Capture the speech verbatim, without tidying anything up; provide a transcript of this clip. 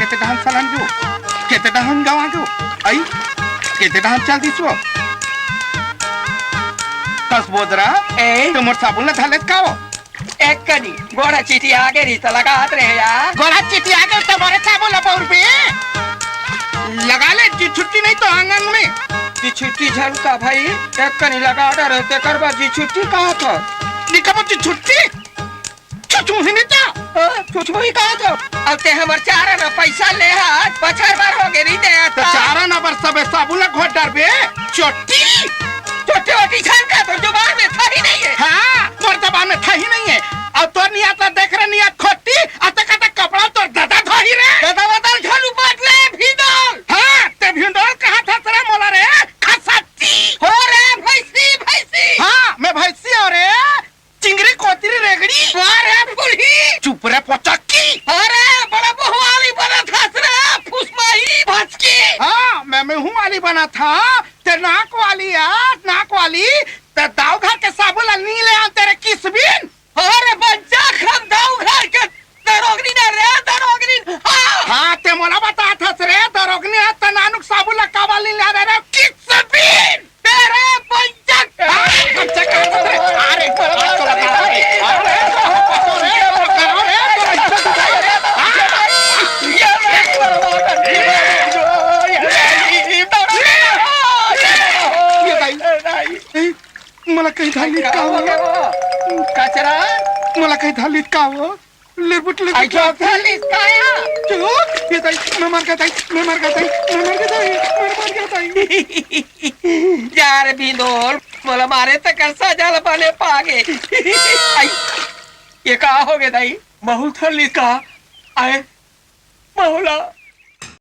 केते डहन सलन जो, केते डहन गवा जो, आई, केते डहन चल दिस वो। कस बोदरा, ए? ते मोर साबुन ला धलेस का वो? एक कनी, गोड़ा चिटिया गे रही त लगात रहे यार। गोड़ा चिटिया गे त मोरे साबुन ला बउर बे। लगा ले जी छुट्टी नहीं तो आंगन में। जी छुट्टी झन का भाई, एक कनी लगा डरे, तेकर बाद जी छुट्टी कहा था? निकमो जी छुट्टी? छुछुही नहीं तो। हाँ, छुछुही कहा तो। अब ते हमर चार आना पैसा ले हा, बछर बार हो गे नहीं दे तो। चार आना बर सबे साबुन ला घोट डरबे। चोटी। चोटी वोटी छन का तो जुबान में था ही नहीं है। हाँ, मोर जबान में था ही नहीं है। अब तोर नियत ला देख रे, नियत खोटी, अतक अतक कपड़ा तोर दादा धोही रे। दादा बदल झलू बाटले भिंडोल। हाँ, ते भिंडोल कहा था तेरा मोला रे, खसट्टी। हो रे भैंसी, भैंसी। हाँ, मैं भैंसी हो रे। चिंगरी कोतरी रेगड़ी। वाह रे फुलही। चुप रे पोचक्की। अरे बड़ा बहुआली बना था रे फुसमाही भचकी। हाँ, मैं मुंह वाली बना था। ते नाक वाली यार, नाक वाली। ते दाऊ घर के साबुन ला नी ले आन तेरे किसबिन। अरे बच्चा हम दाऊ घर के दरोगनी ना रे दरोगनी। हाँ। हाँ, ते मोला बता था रे दरोगनी है, ते नानुक साबुन ला कावाली ले रे, रे किसबिन। तेरे पंचक। अरे, पंचक कहाँ था रे? अरे, अरे, अरे, अरे, ये दाई, ए, मला कहीं धाली का हो? कचरा। मला कहीं धाली का हो? लिरबुट, लिरबुट। आई चौथा लिस्काया। चुप! ये दाई, मैं मर गया दाई, मैं मर गया दाई, मैं मर गया दाई, मैं मर गया दाई। यार बिंदोल, मोला मारे तक सजा ल बने पागे। आई, ये का हो गया दाई? महू थर लिस्का। आए, महूला।